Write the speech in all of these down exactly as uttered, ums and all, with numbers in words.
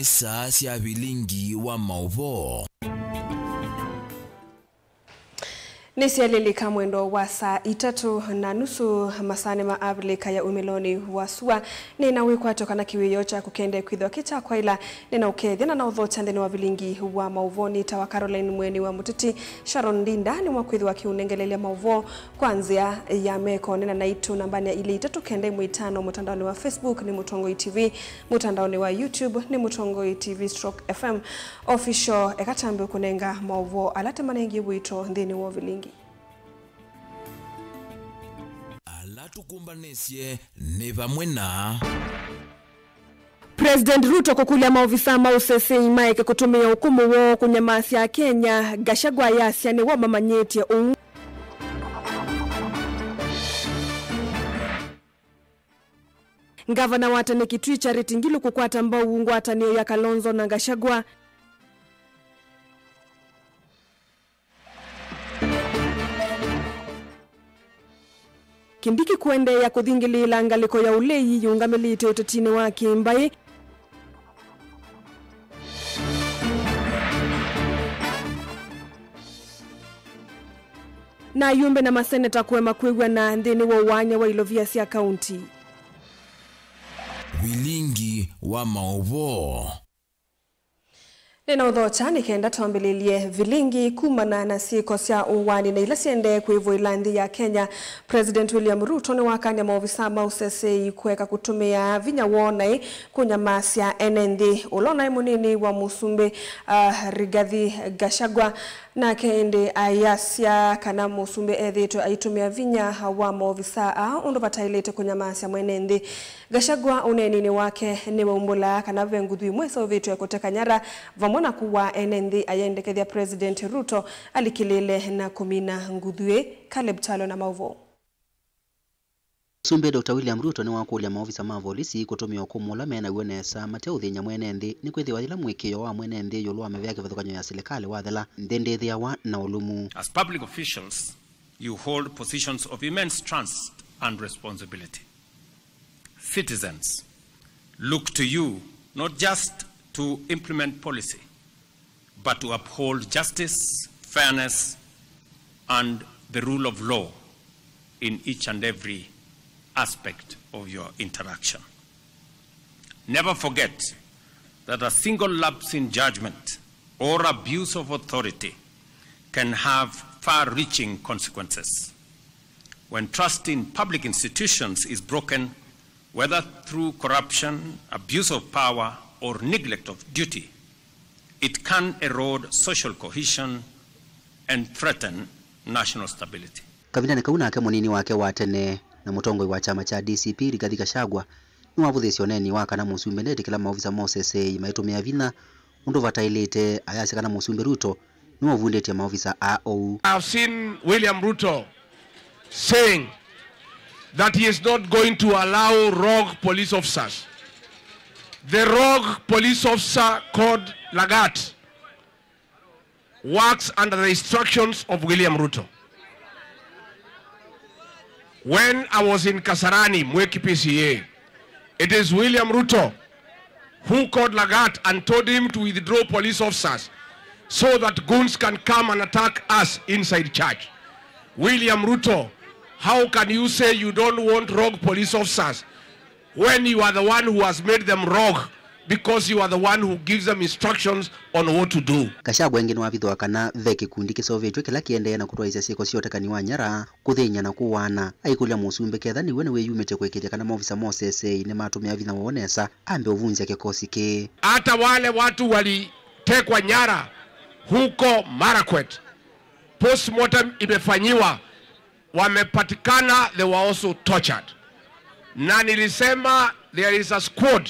Saa sya vilingi wa maũvoo. Nĩsyalilika mwendo wa saa itatũ na nusu masaanĩ ma Avilika ya umĩlonĩ wa sua. Nĩna wĩkwatyo kana kĩwĩoo kyaku kĩendee kwĩthĩwa kĩ kya kwaĩla. Nĩna ũkethya na na ũthokya nthĩnĩ wa vilingi wa maũvoo. Nĩtawa Caroline Mweni wa Mũteti. Sharon Ndinda nĩmwakwĩthĩwa akĩũnengelelya maũvoo kwa nzĩa ya meko. Nena naitũ nambanĩ ya ilĩ itatũ kenda ĩmwe itano, mũtandaonĩ wa Facebook nĩ Mũtongoi T V, mũtandaonĩ wa YouTube nĩ Mũtongoi T V stroke F M Official. Eka twambe kũnenga maũvoo ala tũmanengie wĩto nthĩnĩ wa vilingi. Ala tũkũmbanĩsye nĩ vamwe na. President Ruto kũkũlya maovisaa ma ũseseĩ maeke kũtũmĩa ũkũmũ woo kũnyamasya Akenya, Gachagua ayasya nĩw'o mamanyĩtye ũu. Ngavana wa tene Kitui Charity Ngilu kũkwata mbau ngwatanĩo ya Kalonzo na Gachagua. Kindiki kũendeea kũthingĩlĩĩla ngalĩko ya ũlei yĩũngamĩlĩte ũtetinĩ wa kĩ-mbaĩ. Na ayumbe na maseneta kũema kwĩw'ana nthĩnĩ wa ũwaany'a wa ilovia sya kaunti. Vilingi wa maũvoo. Nĩna ũthokya nĩ kenda twambĩlĩlye vilingi. Kumana na syĩko sya ũwani na ila syendee kwĩvũĩla nthĩ ya Kenya, President William Ruto nĩwakany'a maovisaa ma ũseseĩ kũeka kũtũmĩa vinya woo naĩ kũnyamasya ene nthĩ. Ũla ũnaĩ mũnini wa mũsumbĩ, uh, Rigathi Gachagua, nake ĩndĩ ayasya kana mũsumbĩ ethĩĩtwe aitũmĩa vinya wa maovisaa aa ũndũ vataĩlĩte kũnyamasya mwene nthĩ. Gachagua ũneeninĩ wake nĩwaumbũlaa kana ve nguthu imwe iseũvĩtw'e kũteka nyara vamwe na kũwaa ene nthĩ ayendekethya President Ruto alikĩlĩĩle na kũmina nguthu ĩĩ. Caleb Kyalo na maũvoo. Mũsumbĩ Doctor William Ruto nĩwakũlya maovisa ma volisi kũtũmĩa ũkũmũ ũla me naw'o nesa mateũthĩny'a mwene nthĩ, nĩkwĩthĩwa yĩla mũĩkĩĩo wa mwene nthĩ ĩũlũ wa mĩvea kĩvathũkany'o ya silikalĩ wathela, nthĩ ndĩthĩawa na ũlũmu. As public officials, you hold positions of immense trust and responsibility. Citizens look to you not just to implement policy, but to uphold justice, fairness, and the rule of law in each and every aspect of your interaction. Never forget that a single lapse in judgment or abuse of authority can have far-reaching consequences. When trust in public institutions is broken, whether through corruption, abuse of power, or neglect of duty, it can erode social cohesion and threaten national stability. Kavindanĩ kau nake mũnini wake wa tene na mũtongoi wa kyama kya D C P, Rigathi Gachagua, nĩwavũthĩĩsye ũneeni wa kana mũsumbĩ ndetĩkĩla maovisa ma ũseseei maitũmĩa vinya ũndũ vataĩlĩte, ayasya kana mũsumbĩ Ruto nĩwaũvundĩtye maovisa aa ũu. I have seen William Ruto saying that he is not going to allow rogue police officers. The rogue police officer called Lagat works under the instructions of William Ruto. When I was in Kasarani, Mweki P C A, it is William Ruto who called Lagat and told him to withdraw police officers so that goons can come and attack us inside church. William Ruto, how can you say you don't want rogue police officers when you are the one who has made them rogue, because you are the one who gives them instructions on what to do? Gachagua ĩngĩ nĩwavithũa kana ve kĩkundi kĩseũvĩtw'e kĩla kĩendee na kũtwaĩĩsya syĩko sya ũtekani wa nyara, kũthĩny'a na kũaana, aikũlya mũsumbĩ ketha nĩw'o nĩwĩyumĩtye kũĩkĩĩthya kana maovisa ma ũseseei nĩmatũmĩa vinya woo nesa, ambe ũvunzya kĩkosi kĩĩ. Hata wale watu walitekwa nyara huko Marakwet, postmortem imefanyiwa, wamepatikana, they were also tortured. Na nilisema there is a squad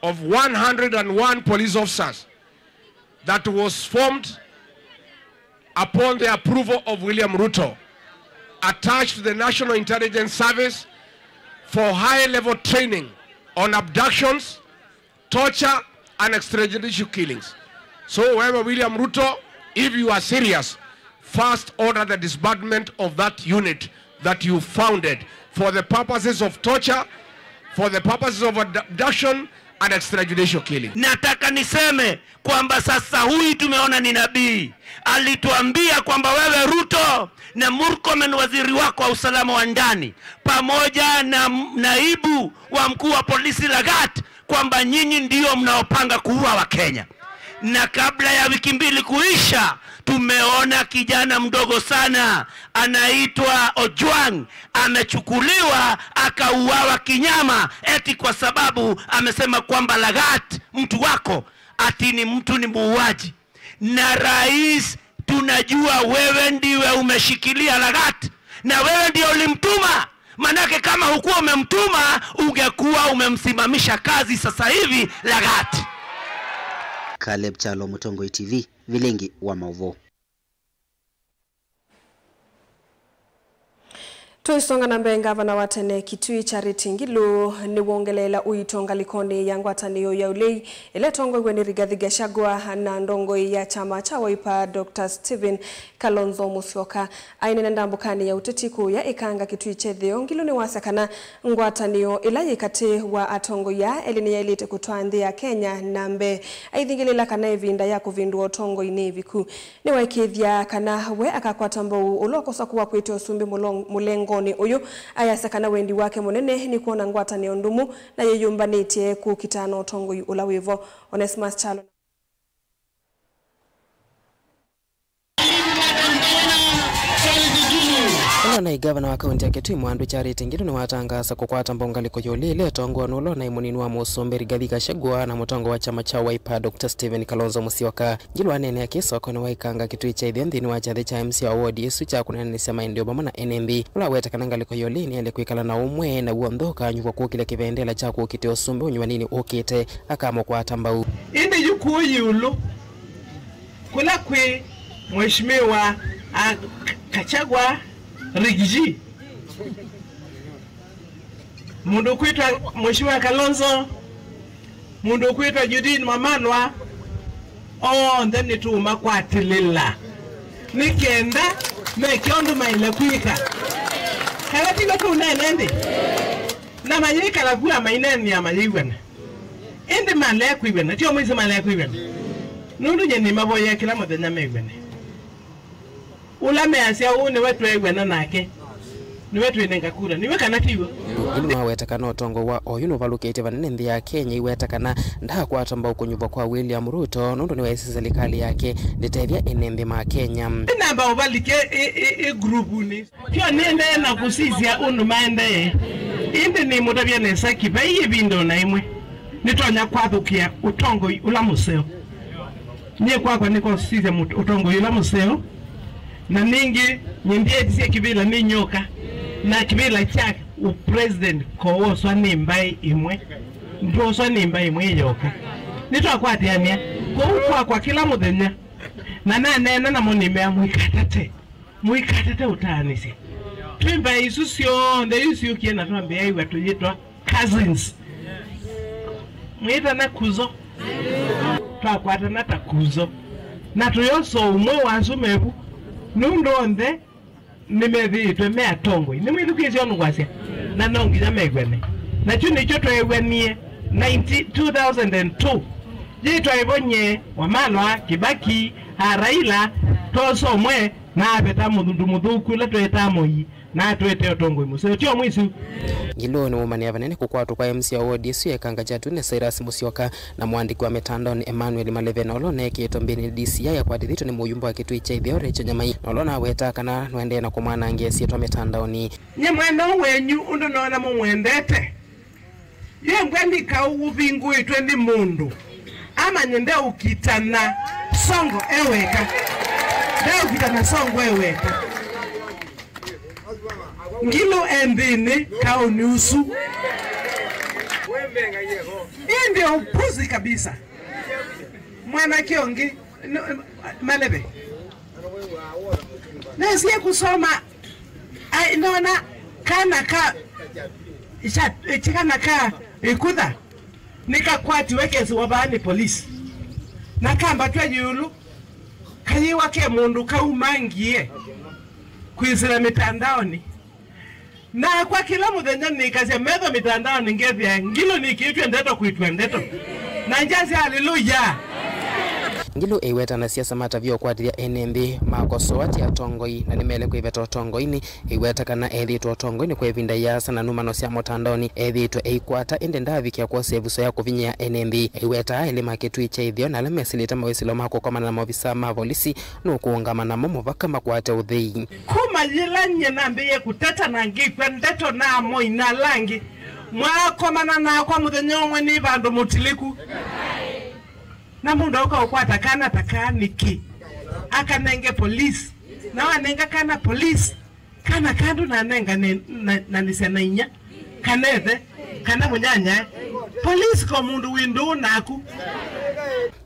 of one hundred and one police officers that was formed upon the approval of William Ruto, attached to the National Intelligence Service for high-level training on abductions, torture, and extrajudicial killings. So wewe William Ruto, if you are serious, first order the disbandment of that unit that you founded for the purposes of torture, for the purposes of abduction, An extrajudicial killing. Nataka niseme kwamba sasa huyu tumeona ni nabii. Alituambia kwamba wewe Ruto na Murkomen, waziri wako wa usalama wa ndani, pamoja na m-, naibu wa mkuu wa polisi Lagat, kwamba nyinyi ndio mnaopanga kuua Wakenya. Na kabla ya wiki mbili kuisha, tumeona kijana mdogo sana anaitwa Ojwang amechukuliwa akauawa kinyama, eti kwa sababu amesema kwamba Lagat, mtu wako, ati ni mtu, ni muuaji. Na rais, tunajua wewe ndiwe umeshikilia Lagat, na wewe ndio ulimtuma. Manake kama hukuwa umemtuma, ungekuwa umemsimamisha kazi sasa hivi Lagat. Caleb Kyalo, Mũtongoi T V, Vilingi wa Maũvoo. Tũisonga na mbee, ngavana wa tene Kitui Charity Ngilu nĩwongeleela ũito ngalĩkonĩ ya ngwatanĩo ya ũlei ĩla ĩtongoew'e nĩ Rigathi Gachagua na ndongoi ya kyama kya Wiper, Doctor Stephen Kalonzo Musyoka. Aineena ndambũkanĩ ya ũteti kũya Ĩkanga, Kitui kya Ĩtheo, Ngilu nĩwasya kana ngwatanĩo ĩla yĩ katĩ wa atongoi aa elĩ nĩyaĩlĩte kũtwaa nthĩ ya Kenya na mbee. Aithingĩlĩĩla kana ĩvinda ya kũvĩndũa ũtongoi nĩ ĩviku. Nĩwaĩkĩĩthya kana we akakwata mbau ũla ũkosa kũw'a kwĩtya ũsumbĩ mũlong-, mũlengonĩ ũyũ. Ayasya kana wendi wake mũnene nĩ kwona ngwatanĩo ndũmu na yĩyũmbanĩtye kũkitana ũtongoi ũla wĩvo. Onesmus Kyalo. Ũla ũnaĩ ngavana wa kaunti ya Kitui Mwandũ Charity Ngilu nĩwatangaasa kũkwata mbau ngalĩko ya ũlei ĩla ĩtongoew'e nĩ ũla ũnaĩ mũnini wa mũsumbĩ Rigathi Gachagua na mũtongoi wa kyama kya Wiper, Doctor Stephen Kalonzo Musyoka. Ngilu aneenea kĩĩ sokonĩ wa Ĩkanga, Kitui kya Ĩtheo, nthĩnĩ wa kyathĩ kya M C A wa wodi ĩsu kya kũneenanĩsya maendeeo vamwe na ene nthĩ, ũla awetekana ngalĩko ya ũlei nĩyaĩle kwĩkala na ũmwe na w'o nthooka nyuvwa kũkĩlya kĩvendela kya kũkitĩa ũsumbĩ ũnyuvanĩnĩ ũkĩte, akamũkwata mbau. Ĩndĩ yu kũũ ĩũlũ, kũla kwĩ Mheshimiwa, a, Gachagua, Rigiji, mũndũ ũkwĩtwa Mheshimiwa Kalonzo, mũndũ ũkwĩtwa Eugene Wamalwa, onthe nĩtũũmakwatĩlĩla nĩ kenda meke ũndũ maĩle kwĩka. Kana tiw'o tũũneene ĩndĩ? Na mayĩkala kula maineenea mayĩw'ana. Ĩndĩ malea kwĩw'ana, tio mwĩsĩ malea kwĩw'ana. Nũndũ nyie nĩmavoyea kĩla mũthenya mew'ane. Ũla measya ũũ nĩwe tweew'ana nake, nĩwe twĩnenga kura, nĩwe kana tiw'o? Ĩndĩ nĩwaweta kana ũtongoi wa oyu nũvalũkĩtye vanene nthĩ ya Kenya, iweta kana ndaakwata mbau kũnyuvwa kwa William Ruto nũndũ nĩweesĩ silikalĩ yake ndĩtethya ene nthĩ ma Kenya. Namba ũvalike ĩ, ĩ, ĩ, ĩ grupuni. Tyo nĩendee na kũsisya ũndũ maendee, ĩndĩ nĩmũtavya nesa kĩ, vai ĩvinda o na ĩmwe nĩtonya kwathũkĩa ũtongoi ũla mũseo. Nyie kwakwa nĩkosisya mũt-, ũtongoi ũla mũseo, na ningĩ nyie ndyeetisye kĩvĩla nĩ nyoka, na kĩvĩla kya ũ president kowoswa nĩ mbaĩ ĩmwe, ndwoswa nĩ mbaĩ ĩmwe yoka. Nĩtwakwatĩanĩa kũu kwakwa kĩla mũthenya, na naneena namo nĩmea, mũikatate. Mũikatate ũtaanĩsye. Twĩ mbaĩ isu syonthe yu syũkie na twambĩaĩw'a tũyĩtwa cousins. Mwĩtana kuzo. Twakwatana ta kuzo. Na tũyosa ũmwe wa asu mevu. Nũndũ onthe nĩmethĩĩtwe me atongoi. Nĩmwĩthukĩĩsye ũndũ ngwasya? Na no nginya mew'ane. Na kyu nĩkyo tweew'anie nineteen, two thousand and two. Yĩtwa ĩvo nyie, Wamalwa, Kibaki, a Raila, twosa ũmwe, na aveta mũndũ mũthũku ũla tweetaa Moi, na atũetee ũtongoi mũseo. Tyo mwĩsĩ? Ngilu nĩwũmanĩa vanene kũkwatwa kwa M C A wa wodi ĩsu ya Ĩkanga kya Tune, Cyrus Musyoka, na mũandĩki wa mĩtandaonĩ Emmanuel Maleve, na ũla ũneekĩĩtwe mbĩnĩ nĩ D C I akwatĩthĩtwe nĩ mũyumba wa Kitui kya Ĩtheo Rachel Nyamai, na ũla ũnawetaa kana nũendee na kũmwanangĩa ĩsyĩtwa mĩtandaonĩ. Nyie mwene ũũ wenyu ũndũ noona mũmwendete. Yengwa nĩ kaũ ũvingũĩtwe nĩ mũndũ amanye ndeũkitana Songo e weka. Ndeũkitana Songo e weka. Ngilu e nthĩnĩ kaũnĩ ũsu. Ĩndĩ upuzi kabisa. Mwanake ũngĩ, no, Maleve. Nesie kusoma, ai, nona kana ka, cha, chikana ka ikutha, nikakwatiwe kesi wa vaa nĩ polisi. Na kambatwa yulu, kayiwa ke mũndũ kaumangie kwĩsĩla mĩtandaonĩ. Nakwa kĩla mũthenya nĩkasya metho mĩtandaonĩ ngethĩa Ngilu nĩkĩĩtw'e ndeto kwĩtw'a ndeto. Na ngyasya, "Aleluya!" Ngilu ĩweta anasiasa matavya ũkwatĩthya ene nthĩ makosoa ti atongoi na nĩmele kwĩveta ũtongoinĩ. Ĩweta kana ethĩĩtwe ũtongoinĩ kwa ĩvinda yĩasa na numano sya mũtandaonĩ ethĩĩtwe eikwata, ĩndĩ ndaavikĩa kwosa ĩvuso ya kũvinyĩĩa ene nthĩ. Ĩweta aĩlĩ ma kĩtuĩ kya ĩtheo na ala mesĩlĩte mawĩsĩlo ma kũkomana na maovisaa ma volisi nũkũũngama namo mũvaka makwate ũthei. Kuma yĩla nyie nambĩĩe kũteta na ngĩkw'a ndeto na amoi na ala angĩ, mwaakomana nakwa mũthenya ũmwe nĩ vandũ mũtilĩku. Na mũndũ auka ũkwata kana ta kaa nĩkĩ? Akanenge polisi. Na wanenga kana polisi, kana kandu nanenga ne-, na, na nĩsya na inya, kana ethe, kana mũnyanyae. Polisi ko mũndũ wĩ ndũũ naku.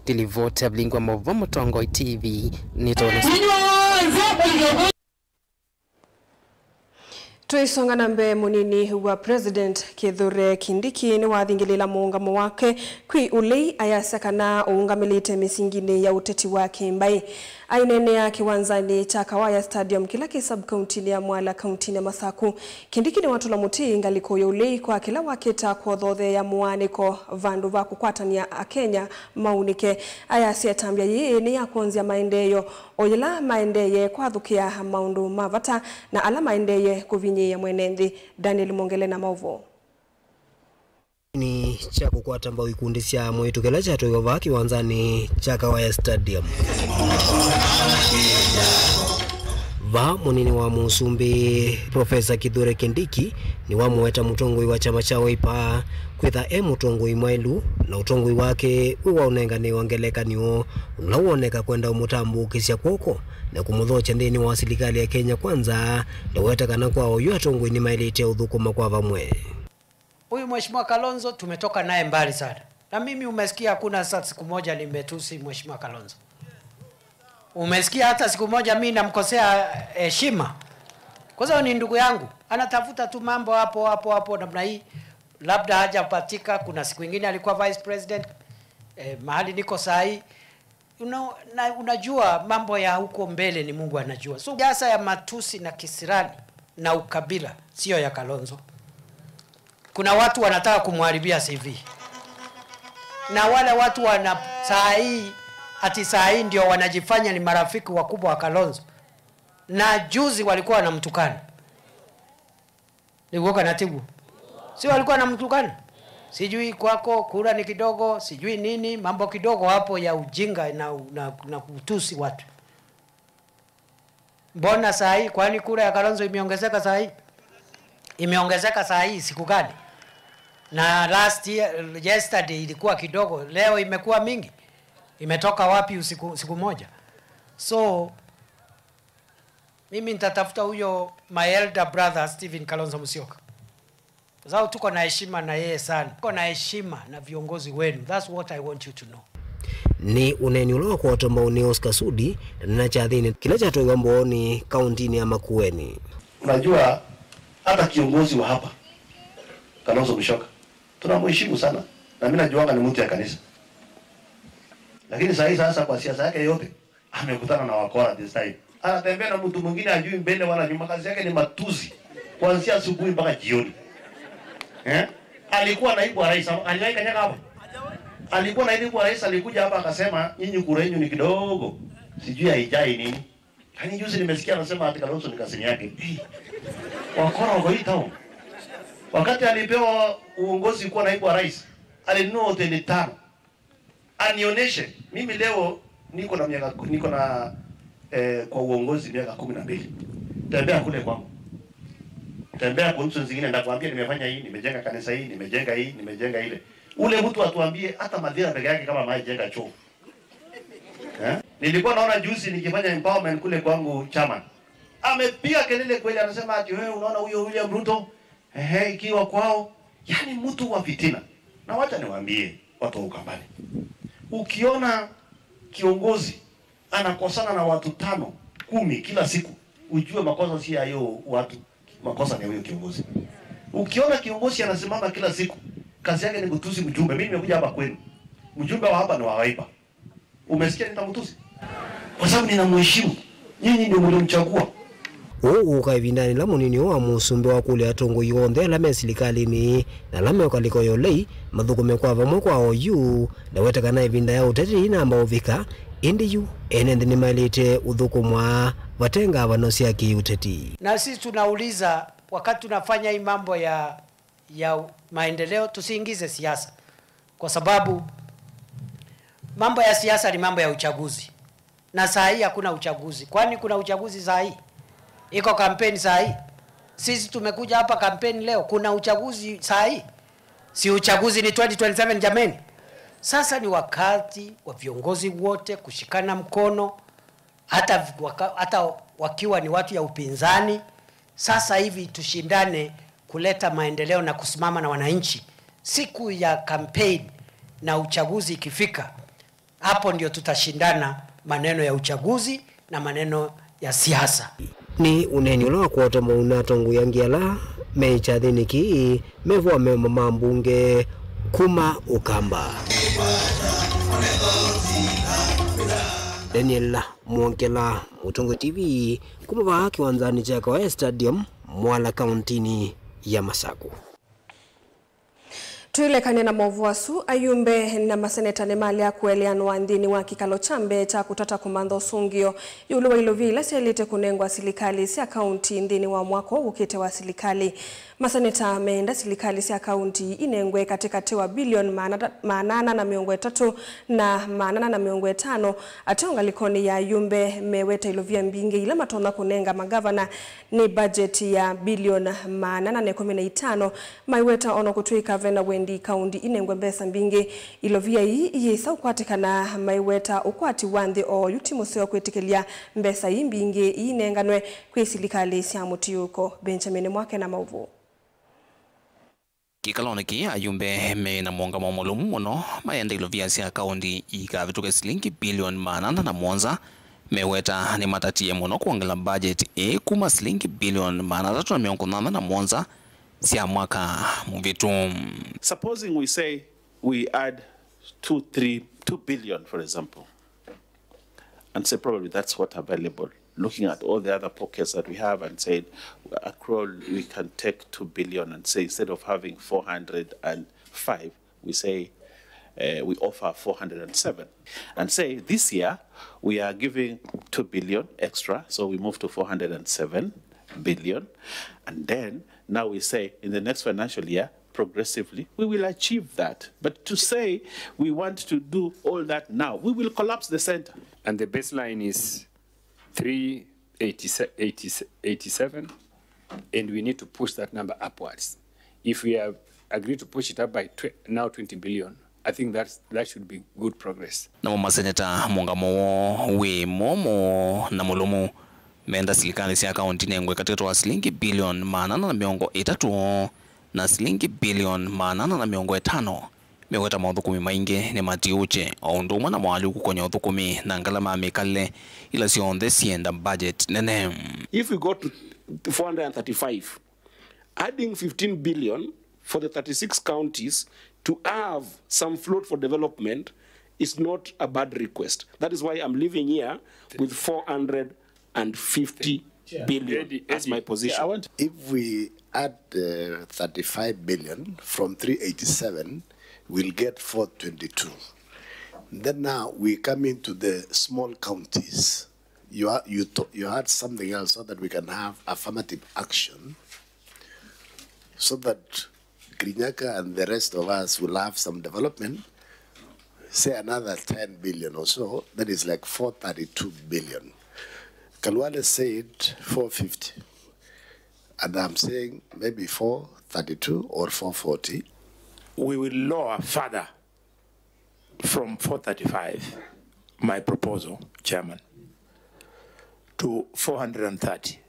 Ndilivoti Avilingwa Mauvo, Mũtongoi T V, nĩtona. Tũisonga na mbee, mũnini wa President Kithure Kindiki nĩwathingĩlĩĩla mũũngamo wake kwĩ ũlei, ayasya kana ũũngamĩlĩte mĩsinginĩ ya ũteti wa kĩmbaĩ. Aineenea kĩwanzanĩ kya Kawaya Stadium kĩla kĩ sub-kauntinĩ ya Mwala, kauntinĩ ya Masaku, Kindiki nĩwatũla mũtĩ ngalĩko ya ũlei kwa kĩla wakĩta kũthootheea mũaanĩko vandũ va kũkwatany'a Akenya maunĩke. Ayasya ĩtambya yĩĩ nĩ ya kwonzya maendeeo o yĩla maendeeye kwathũkĩa maũndũ ma vata na ala maendeeye kũvinyĩĩa mwene nthĩ. Daniel Mongele na maũvoo. Ni kya kũkwata mbau ikundi sya mũitu kĩla kyatwaiwa vaa kĩwanzanĩ kya Kawaya Stadium. Vaa mũnini wa mũsumbĩ, Profesa Kithure Kindiki, nĩwamũweta mũtongoi wa kyama kya Wiper kwĩtha e mũtongoi mwaĩlu, na ũtongoi wake wĩ wa ũnenganĩwa ngelekany'o, ũla woneka kwenda ũmũtambũũkĩsya kw'oko na kũmũthokya nthĩnĩ wa silikalĩ ya Kenya Kwanza. Ndaweta kana kwa oyu atongoi nĩmaĩlĩte ũthũkũma kwa vamwe. Huyu Mheshimiwa Kalonzo tumetoka naye mbali sana. Na mimi umesikia hakuna hata siku moja nimetusi Mheshimiwa Kalonzo. Umesikia hata siku moja mimi namkosea heshima? Kwa sababu ni ndugu yangu, anatafuta tu mambo hapo, hapo, hapo namna hii. Labda hajapatika, kuna siku ingine alikuwa vice president, eh, mahali niko saa hii. Una-, na unajua mambo ya huko mbele ni Mungu anajua. So, siasa ya matusi na kisirani na ukabila sio ya Kalonzo. Kuna watu wanataka kumharibia C V. Na wale watu wana saa hii, ati saa hii ndio wanajifanya ni marafiki wakubwa wa Kalonzo. Na juzi walikuwa wanamtukana. Nĩguo kana tiguo? Si walikuwa wanamtukana? Sijui kwako kura ni kidogo, sijui nini, mambo kidogo hapo ya ujinga na, na, na kutusi watu. Mbona saa hii, kwani kura ya Kalonzo imeongezeka saa hii? Imeongezeka saa hii siku gani? Na last year, yesterday ilikuwa kidogo, leo imekuwa mingi. Imetoka wapi usiku, siku moja? So, mimi nitatafuta huyo my elder brother Stephen Kalonzo Musyoka. Kwa sababu tuko na heshima na yeye sana. Tuko na heshima na viongozi wenu. That's what I want you to know. Nĩ ũneeni ũla wa kũatwa mbaũnĩ Oscar Sudi na nĩna kyathĩnĩ kĩla kyatwaiwa Mbooni, kaũntĩnĩ ya Makueni. Unajua, hata kiongozi wa hapa, Kalonzo Musyoka, tunamheshimu sana. Na mimi najuanga ni mtu ya kanisa. Lakini saa hii sasa kwa siasa yake yote, amekutana na wakora this time. Anatembea na mtu mwingine ajui mbele wala nyuma, kazi yake ni matusi. Kuanzia asubuhi mpaka jioni. Eh? Alikuwa naibu wa rais, aliwahi kanyaga hapa? Alikuwa naibu wa rais, alikuja hapa akasema, "Nyinyi kura yenu ni kidogo. Sijui haijai nini." Yaani juzi nimesikia anasema ati Kalonzo ni kazini yake. Hey. Wakora wako hii town. Wakati alipewa uongozi kuwa naibu wa rais, alinunua hoteli tano. Anionyeshe, mimi leo niko na miaka, niko na, eh, kwa uongozi miaka kumi na mbili. Tembea kule kwangu. Tembea constituency zingine, nitakwambia nimefanya hii, nimejenga kanisa hii, nimejenga hii, nimejenga ile. Ule mtu atuambie hata Mathira peke yake kama amejenga choo. Eh? Nilikuwa naona juzi nikifanya empowerment kule kwangu chairman. Amepiga kelele kweli, anasema ati, "Wewe unaona huyo William Ruto? Ehe, ikiwa kwao." Yaani mtu wa fitina. Na wacha niwaambie watu wa Ukambani. Ukiona kiongozi anakosana na watu tano, kumi kila siku, ujue makosa si ya hiyo watu, makosa ni ya huyo kiongozi. Ukiona kiongozi anasimama kila siku, kazi yake ni kutusi mjumbe. Mimi nimekuja hapa kwenu. Mjumbe wa hapa ni wa Wiper. Umesikia nitamtusi? Kwa sababu ninamheshimu. Nyinyi ndio mlimchagua. Ũũ ũũka ĩvindanĩ ĩla mũnini ũũ wa mũsumbĩ wakũlya atongoi onthe ala me silikalĩnĩ na ala me ũkalĩko ya ũlei mathũkũme kwa vamwe kwa oyu, na weta kana ĩvinda ya ũteti ĩinamba ũvika, ĩndĩ yu ene nthĩ nĩmaĩlĩte ũthũkũmwa vate ngavano sya kĩũteti. Na sisi tunauliza, wakati tunafanya hii mambo ya, ya maendeleo, tusiingize siasa, kwa sababu mambo ya siasa ni mambo ya uchaguzi. Na saa hii hakuna uchaguzi. Kwani kuna uchaguzi saa hii? Iko kampeni saa hii? Sisi tumekuja hapa kampeni leo. Kuna uchaguzi saa hii? Si uchaguzi ni twenty twenty-seven jameni? Sasa ni wakati wa viongozi wote kushikana mkono, hata waka-, hata wakiwa ni watu ya upinzani. Sasa hivi tushindane kuleta maendeleo na kusimama na wananchi. Siku ya campaign na uchaguzi ikifika, hapo ndio tutashindana maneno ya uchaguzi na maneno ya siasa. Nĩ ũneeni ũla wa kũota mũu na atongoi angĩ ala me kyathĩnĩ kĩĩ mevũa meũmo ma mbunge kuma Ũkamba. Daniel Mwongela, Mũtongoi T V, kuma vaa kĩwanzanĩ kya Kawaya Stadium, Mwala, kauntinĩ ya Masaku. Twĩlekany'a na maũvoo asu, ayumbe na maseneta nĩmalea kũeleanwa nthĩnĩ wa kĩkalo kya mbee kya kũtata kũmantha ũsũngĩo ĩũlũ wa ilovia ila syaĩlĩte kũnengwa silikalĩ sya kaunti nthĩnĩ wa mwaka ũũ ũkĩte wa silikalĩ. Maseneta meenda silikalĩ sya kaunti inengwe katĩkatĩ wa bilioni maana, maana ana na mĩongo ĩtatũ na maana ana na mĩongo ĩtano. Ateo ngalĩkonĩ ya ayumbe meweta ilovia mbingĩ ila matonya kũnenga magavana nĩ budget ya bilioni maana ana na ĩkũmi na itano. Maiweta ona kũtw'ĩka ve na wendi kaunti inengwe mbesa mbingĩ, ilovia ii iyĩsa ũkwatĩkana. Maiweta ũkwati wa nthĩ oyu ti mũseo kwĩtĩkĩlya mbesa ii mbingĩ iinenganwe kwĩ silikalĩ sya mũtiũko. Benjamin Mwake na maũvoo. Kĩkalonĩ kĩĩ, ayumbe me na mũũngamo mũlũmu mũno mayenda ilovia sya kaunti ikavĩtũke silingi bilioni maana ana na mũonza. Meweta nĩmatatie mũno kwongela budget ĩĩ kuma silingi bilioni maana atatũ na mĩongo nyanya na mũonza sya mwaka mũvĩtu. Supposing we say we add two, three, two billion, for example, and say probably that's what available. Looking at all the other pockets that we have and said, after all, we can take two billion and say, instead of having four hundred and five, we say, uh, we offer four hundred and seven. And say, this year, we are giving two billion extra, so we move to four hundred and seven billion. And then now we say, in the next financial year, progressively, we will achieve that. But to say we want to do all that now, we will collapse the center. And the baseline is three eighty, eighty, eighty-seven, and we need to push that number upwards. If we have agreed to push it up by tw-, now twenty billion, I think that's, that should be good progress. Namo maseneta mũũngamo woo wĩ mũmũ na mũlũmu menda silikalĩ sya kaunti inengwe katĩkatĩ wa silingi bilioni maana ana na mĩongo ĩtatũ na silingi bilioni maana ana na mĩongo ĩtano. Meweta maũthũkũmi maingĩ nĩ matiũkye, o ũndũ ũmwe na moalyũku kũkonya ũthũkũmi na ngalama ya mĩkalĩle, ila syonthe syenda budget nene. If we go to four hundred and thirty-five, adding fifteen billion for the thirty-six counties to have some float for development is not a bad request. That is why I'm leaving here with four hundred and fifty billion as my position. If we add, uh, thirty-five billion from three eighty-seven, we'll get four twenty-two. Then now we come into the small counties. You are, you to-, you had something else so that we can have affirmative action, so that Kirinyaga and the rest of us will have some development, say another ten billion or so, that is like four thirty-two billion. Kalwale said four fifty, and I'm saying maybe four thirty-two or four forty. We will lower further from four thirty-five, my proposal, Chairman, to four hundred and thirty.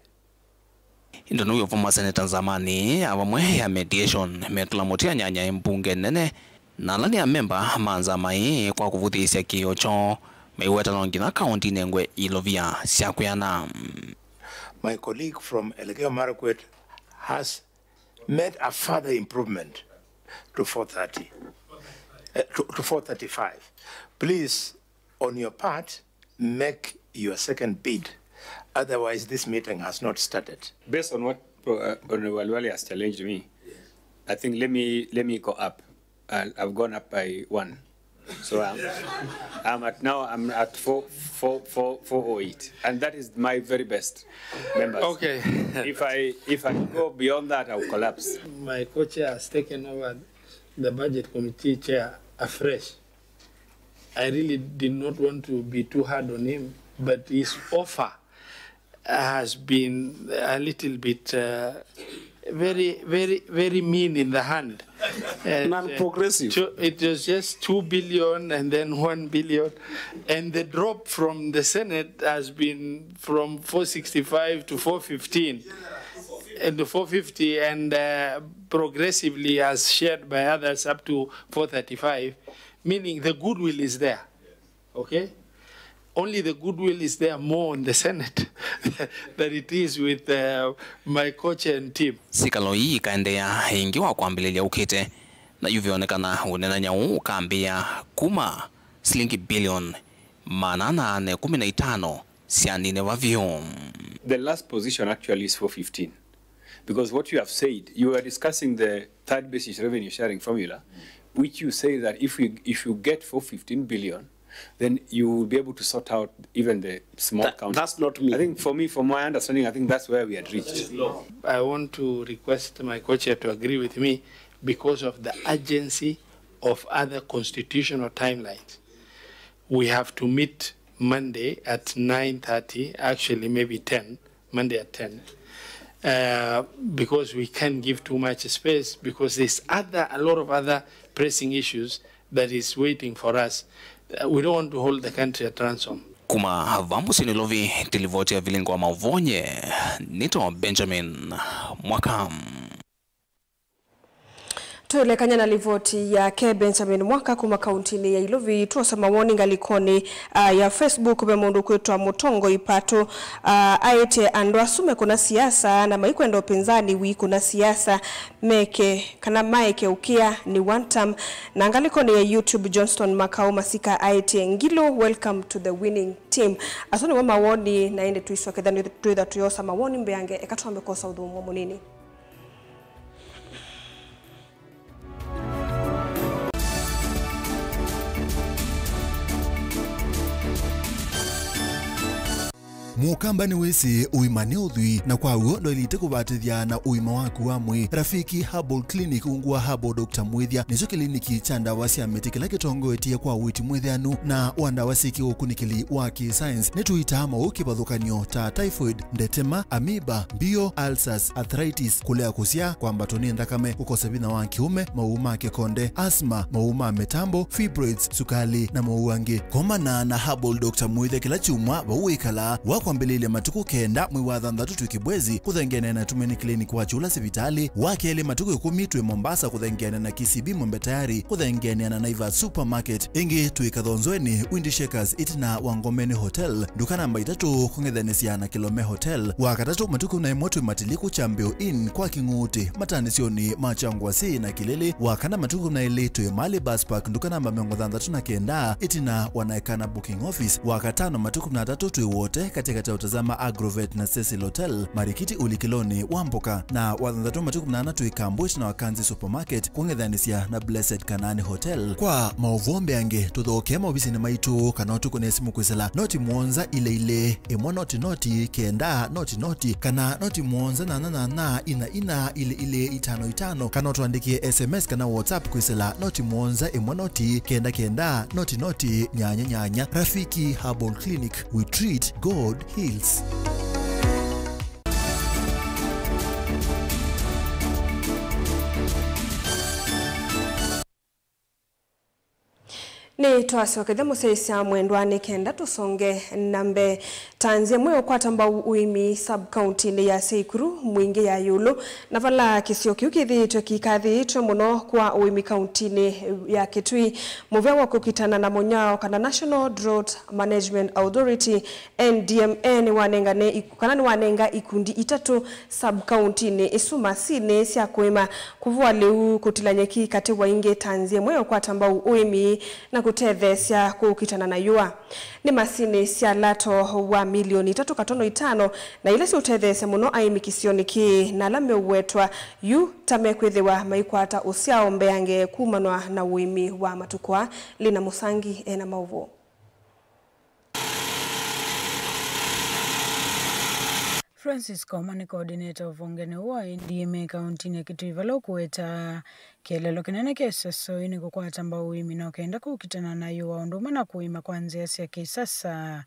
Indo nĩw'o vo maseneta nzamanĩ ya vamwe ya mediation metũla mũtĩ anyanyae mbunge nene, na ala nĩ amemba ma nzama ĩĩ kwa kũvũthĩĩsya kĩĩo kyoo, maiweta no nginya kaunti inengwe ilovia sya kwĩana. My colleague from Elgeyo Marakwet has made a further improvement to four thirty, eh, to, to four thirty-five. Please, on your part, make your second bid Otherwise, this meeting has not started. Based on what Pro- uh, Honorable Waliwali has challenged me, I think let me let me go up. Uh, I've gone up by one. So I'm, I'm at now I'm at four, four, four, four oh eight, and that is my very best members. Okay. If I if I go beyond that, I'll collapse. My co-chair has taken over the budget committee chair afresh. I really did not want to be too hard on him, but his offer has been a little bit uh, very, very, very mean in the hand. And, uh, Non-progressive. two- it was just two billion and then one billion. And the drop from the Senate has been from four sixty-five to four fifteen and four fifty, and uh, progressively, as shared by others, up to four thirty-five, meaning the goodwill is there. Okay? Only the goodwill is there more on the Senate than it is with uh, my co-chair and team. Sikalo ii ikaendeea ĩngĩ wa kwambĩlĩlya ũkĩte, na yu vĩonekana ũnenany'a ũũ ũkambĩĩa kuma silingi bilioni maana ana na ĩkũmi na itano syanine va vyũ. The last position actually is four fifteen. Because what you have said, you were discussing the third basis revenue sharing formula, which you say that if we if you get four fifteen billion, then you will be able to sort out even the small That- counties. That's not me. I think for me, from my understanding, I think that's where we had reached. I want to request my co-chair to agree with me because of the urgency of other constitutional timelines. We have to meet Monday at nine thirty, actually maybe ten, Monday at ten, uh, because we can't give too much space because there's other a lot of other pressing issues that is waiting for us. Uh, we don't want to hold the country at ransom. Kuma va mũsyĩ Nairobi, tilivoti ya vilingo wa mauvonye, nĩtawa Benjamin Mwaka. Twĩlekany'a na livoti yake Benjamin Mwaka kuma kauntinĩ ya Ilovi, twosa mawoni ngalĩkonĩ, ah, ya Facebook. Ve mũndũ kwĩtwa Mũtongoi Patũ, ah, aĩtye andũ asu mekũna siasa na maikwenda ũpinzani wĩkũna siasa meke kana maeke ũkĩa nĩ one term. Na ngalĩkonĩ ya YouTube, Johnston Makau Masika aĩtye, Ngilu, welcome to the winning team. Asu nĩmo mawoni, na ĩndĩ tũisokethya twĩtha tũyosa mawoni mbeange, eka twambe kwosa ũthũmũo mũnini. Mũkamba nĩwĩsĩ ũima nĩ ũthwii, na kwa w'o ndwaĩlĩte kũvatĩthya na ũima waku wa mwĩĩ. Rafiki Herbal Clinic ungu wa Herbal Doctor Mwĩthya nĩkyo kĩliniki kya ndawa sya mĩtĩ kĩla kĩtongoetye kwa ũiiti mwĩtheanu na wa ndawa syĩ kĩũkunĩkĩli wa kĩ-science. Nĩtũitaa maũũ kĩvathũkany'o ta typhoid, ndetema, amoeba, mbio, ulcers, arthritis, kũlea kũsyaa, kwambatwa nĩ nthakame, kũkosa vinya wa kĩũme, maũũ ma kĩkonde, asthma, maũũ ma mĩtambo, fibroids, sukalĩ, na maũũ angĩ. Komana na Herbal Doctor Mwĩthya kĩla kyumwa vau wĩkalaa, wa kwambĩlĩlya matukũ kenda mwei wa thanthatũ twĩ Kibwezi, kũthengeanĩa na Tumaini Clinic wa Kyũla sivitalĩ, wa kelĩ matukũ ĩkũmi twĩ Mombasa, kũthengeanĩa na K C B Mwembe Tayari, kũthengeanĩa na Naivas Supermarket, ĩngĩ twĩ Kathonzoeni, Windy Shakers, ĩtina wa Ngomeni Hotel, nduka namba itatũ, kũng'ethanĩsya na Kilome Hotel, wa katatũ matukũ na ĩmwe twĩ Matiliku Kyambĩo Inn kwa Kĩng'uti, matanĩsyonĩ ma Kyangwasi na Kĩlĩlĩ, wa kana matukũ na ĩlĩ twĩ Mali Bus Park, nduka namba mĩongo thanthatũ na kenda, ĩtina wa Naekana Booking Office, wa katano matukũ na atatũ twĩ Wote, katĩkatĩ ya Utazama Agrovet na Cecil Hotel, Marikiti ũlikĩlonĩ wa mboka, na wa thanthatũ matukũ na ana twĩ Kambwit na Wakanzi Supermarket, kũng'ethanĩsya na Blessed Kanaani Hotel. Kwa maũvoo mbeange, tũthokee maovisinĩ maitũ kana ũtũkũne simũ kwĩsĩla noti mũonza ilĩ ilĩ, ĩmwe noti noti, kenda noti noti, kana noti mũonza nyanya nyanya, ina ina, ilĩ ilĩ, itano itano, kana ũtũandĩkĩe S M S kana WhatsApp kwĩsĩla noti mũonza ĩmwe noti, kenda kenda, noti noti, nyanya nyanya. Rafiki Herbal Clinic, we treat, God heals. Nĩ twasokethya mũsyaĩĩsya mwendwa nĩ kenda tũsonge na mbee. Tanzĩa mwĩ ũkwata mbau ũĩmi sub-kauntinĩ ya Seikuru, Mwingĩ ya ĩũlũ, na vala kĩsio kĩu kĩthĩĩtwe kĩikathĩĩtwe mũno kwa ũĩmi kauntinĩ ya Kitui. Mũvea wa kũkitana na mũnyao kana National Drought Management Authority, N D M A, nĩwanengane iku-, kana nĩwanenga ikundi itatũ sub-kauntinĩ ĩsu masinĩ sya kũĩma, kũvũa lĩu, kũtila nyeki, katĩ wa ingĩ. Tanzĩa mwĩ ũkwata mbau ũĩmi na kũtetheesya kũkitana na yũa. Nĩ masinĩ sya lato wa milioni itatũ katono itano na ila siũtetheesya mũno aĩmi kĩsionĩ kĩĩ, na ala meũwetwa yu ta mekwĩthĩwa maikwata ũsyao mbeange kumanwa na ũĩmi wa matukũ aa. Lina Mũsangi ena maũvoo. Francis Koma nĩ coordinator ũvongenĩ ũũ wa N D M A kauntinĩ ya Kitui, vala ũkũweta kĩeleelo kĩnene kya ĩseso ĩĩ nĩ kũkwata mbau ũĩmi na ũkenda kũkitana na yũa ũndũ ũmwe na kũĩma kwa nzĩa sya kĩsasa,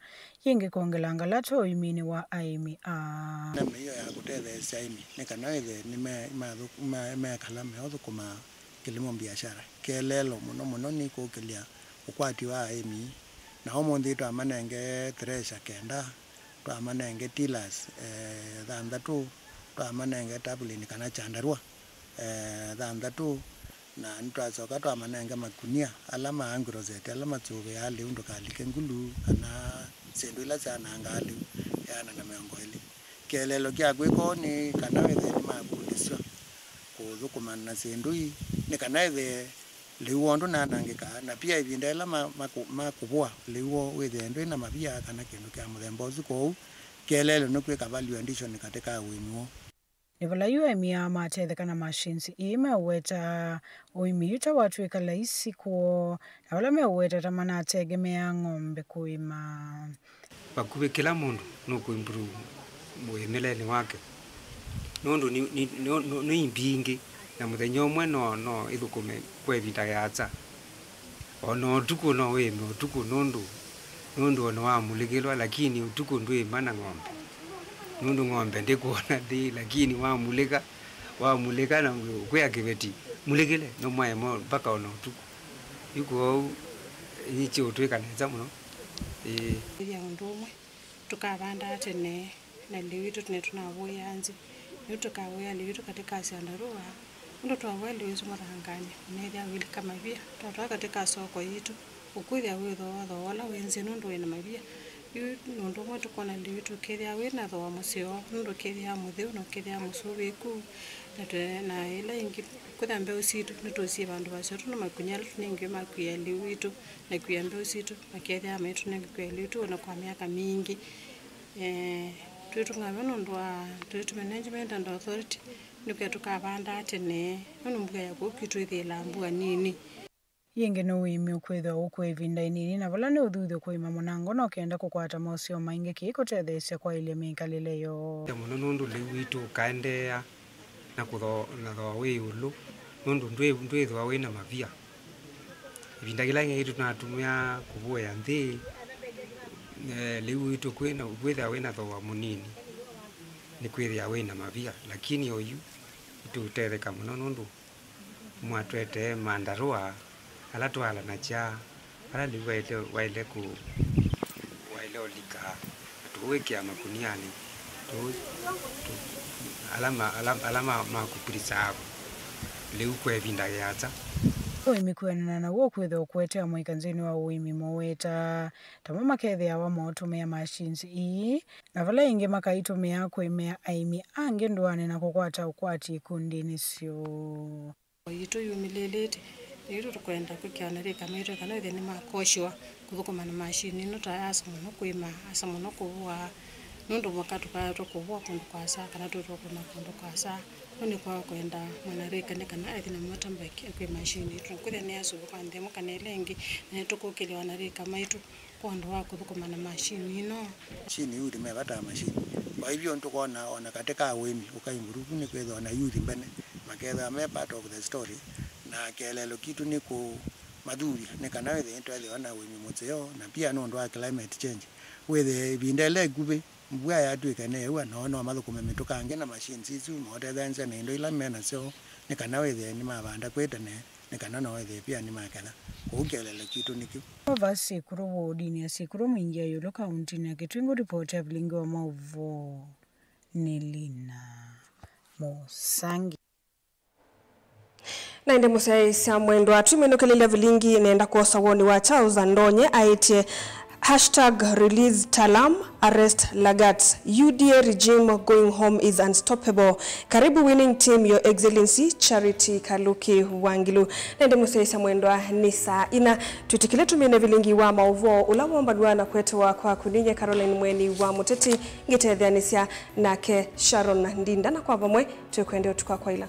yĩngĩ kwongelanga lato ũĩminĩ wa aĩmi aa. Na mĩio ya kũtetheesya aĩmi nĩ kana wĩthĩe nĩme-, mathũk-, me-, mekala meũthũkũma kĩlimo mbiashara. Kĩeleelo mũno mũno nĩ kũkĩlya ũkwati wa aĩmi, na ũmũnthĩ twamanenge thresher kenda, twamanenge tillers, eh, thanthatũ, twamanenge tarpaulin kana chandarua, eh, thanthatũ, na nĩtwasoka twamanenge makunia ala ma Ancrozet ala masũvĩaa lĩu ndũkalike ngulu kana syĩndũ ila syanangaa lĩu ĩana na mĩongo ĩlĩ. Kĩeleelo kya kwĩka ũu nĩ kana wĩthĩe nĩmakundĩsw'a kũthũkũmana na syĩndũ ii, nĩ kana ĩthĩe lĩu woo ndũnanangĩka, na pia ĩvinda yĩla ma-, makũ-, makũvũa lĩu woo wĩthĩe ndwĩ na mavia kana kĩndũ kya mũthemba ũsu. Kwoou kĩeleelo nĩ kwĩka value addition katĩ ka ũĩmi woo. Nĩ vala yu aĩmi aa matetheka na machines ii meũweta ũĩmi yu ta watw'ĩka laisi kwoo, na vala meũweta ta manategemeaa ng'ombe kũĩma. Vakuvĩ kĩla mũndũ nũkũimprove mũĩmĩlenĩ wake, nũndũ nĩ, nĩ, nĩ, nĩ, nĩ mbingĩ, na mũthenya ũmwe no, no ĩthũkũme kwa ĩvinda yaasa. O na ũtukũ no wĩme ũtukũ, nũndũ, nũndũ o na wamulĩkĩlwa, lakini ũtukũ ndwĩma na ng'ombe, nũndũ ng'ombe ndĩkwona ndĩĩ, lakini wamulĩka, wamulĩka na kwĩa kĩveti, "Mulĩkĩle," no mwaema mpaka o na ũtukũ. Yu kwoou, nĩkyo ũtwĩka nesa mũno. Ĩĩ. Ĩthĩa ũndũ ũmwe, tũkavandaa tene, na lĩu witũ tene tũnavũĩaa nzĩ. Lĩu tũkavũĩa lĩu witũ katĩ ka syandarua, nũndũ twavũĩa lĩu witũ mũthanganĩ, ũnethĩa ũilika mavia. Twatwaa katĩ ka soko yitũ, ũkwĩthĩa wĩ thooa, thooa ũla wĩ nzĩ nũndũ wĩ na mavia. Yu nĩ ũndũ ũmwe tũkwona lĩu witũ ũkethĩa wĩ na thooa mũseo, nũndũ ũkethĩaa mũtheu na ũkethĩaa mũsũvĩĩku. Na twe-, na ĩla ĩngĩ, kwĩthĩa mbeũ sitũ nĩtũsie vandũ vaseo, tondũ makunia ala tũnengiwe ma kwĩa lĩu witũ, na kwĩa mbeũ sitũ, makethĩaa maitũnenga kwĩa lĩu witũ ona kwa myaka mingĩ. Eh, twĩtũng'aa nũndũ wa Tourist Management and Authority, nĩkwĩa tũkavandaa tene, nũndũ mbua ya kũu kwitũ ĩthĩĩlaa mbua nini. Yĩngĩ nĩ ũĩmi ũkwĩthĩwa ũkũa ĩvinda ĩnini, na vala nĩ ũthuthyo kũĩma mũnango na ũkenda kũkwata maũseo maingĩ, kĩĩ kũtetheesya kwaĩlya mĩkalĩle yoo. Mũno nũndũ lĩu witũ ũkaendeea na kũthoo-, na thooa wĩ ĩũlũ, nũndũ ndwĩ-, ndwĩthĩwa wĩ na mavia. Ĩvinda yĩla yĩngĩ tũnatũmĩaa kũvũĩa nthĩ, eh, lĩu witũ kwĩ na, kwĩthĩa wĩ na thooa mũnini, nĩkwĩthĩa wĩ na mavia, lakini oyu nĩtũũtetheka mũno nũndũ mwatwetee mandarũa ala twaalanasya, ala lĩu waĩle, waĩle kũ-, waĩle ũlika, na tũwĩkĩa makunianĩ, tũ-, tũ-, ala ma, ala, ala ma, ma kũ preserve lĩu kwa ĩvinda yĩasa. Ũĩmi kwĩanana naw'o ũkwĩthĩwa ũkũetea mũika nthĩnĩ wa ũĩmi moweta, tamo makethĩawa maũtũmĩa machines ii, na vala ĩngĩ makaitũmĩa kũĩmĩa aĩmi angĩ ndũanĩ na kũkwata ũkwati ikundinĩ syoo. Yitũ yumĩlĩlĩte, na yitũ tũkwenda kwĩkĩa anarĩka maitũ kana ĩthĩ nĩmakoshiwa kũthũkũma na mashini ĩno ta asa mũno kũĩma, asa mũno kũvũa, nũndũ mũka tũkaatwa kũvũa kũndũ kwasa kana twĩtwa kũĩma kũndũ kwasa. Ũu nĩ kwa kwenda mwanarĩka nĩ kana athi na motorbike akw'e mashini yitũ, na kwĩthĩa nĩ asũvĩ kwa nthĩ ĩmwe kana ĩla ĩngĩ, na nĩtũkũkĩlya anarĩka maitũ. Kwa ũndũ wa kũthũkũma na mashini ĩno. Mashini yu ti me vata wa mashini. Kwa hivyo, nĩtũkwona o na katĩ ka ũĩmi ũka improve nĩ kwĩthĩwa na youth mbene makethĩwa me part of the story, na kĩeleelo kitũ nĩ kũmathuthya nĩ kana wĩthĩe nĩtwethĩwa na ũĩmi mũseo, na pia nũndũ wa climate change. Wĩthĩe ĩvinda ĩla ĩkuvĩ, mbua yatw'ĩka nĩyeũa, noo no mathũkũme mĩtũka angĩ na machines isu, motetheanĩsya na indo ila me nasyo, nĩ kana wĩthĩe nĩmavanda kwĩ tene. Nĩ kana no ĩthĩe pia nĩmaketha. Kwoou kĩeleelo kitũ nĩ kĩu. Nova Syĩkũlũ wodinĩ ya Syĩkũlũ Mwingĩ ya ĩũlũ kauntinĩ ya Kitui. Ngũripoti ya vilingi wa maũvoo nĩ Lina Mũsangi. Na ĩndĩ mũsyaĩĩsya mwendwa, tũiminũkĩlĩlya vilingi, nenda kwosa woni wa Charles Andonye aĩtye, Hashtag release Talam, arrest Lagat. U D A regime going home is unstoppable. Karibu winning team, Your Excellency Charity Kaluki Wangilu. Na ĩndĩ mũsyaĩĩsya mwendwa, nĩ saa ina. Twĩtĩkĩle tũmine vilingi wa maũvoo ũla wombanw'a na kũetewa kwaku ninyie Caroline Mweni wa Mũteti, ngĩtetheanĩsya nake Sharon Ndinda, na kwa vamwe twĩkwendea ũtukũ wa kwaĩla.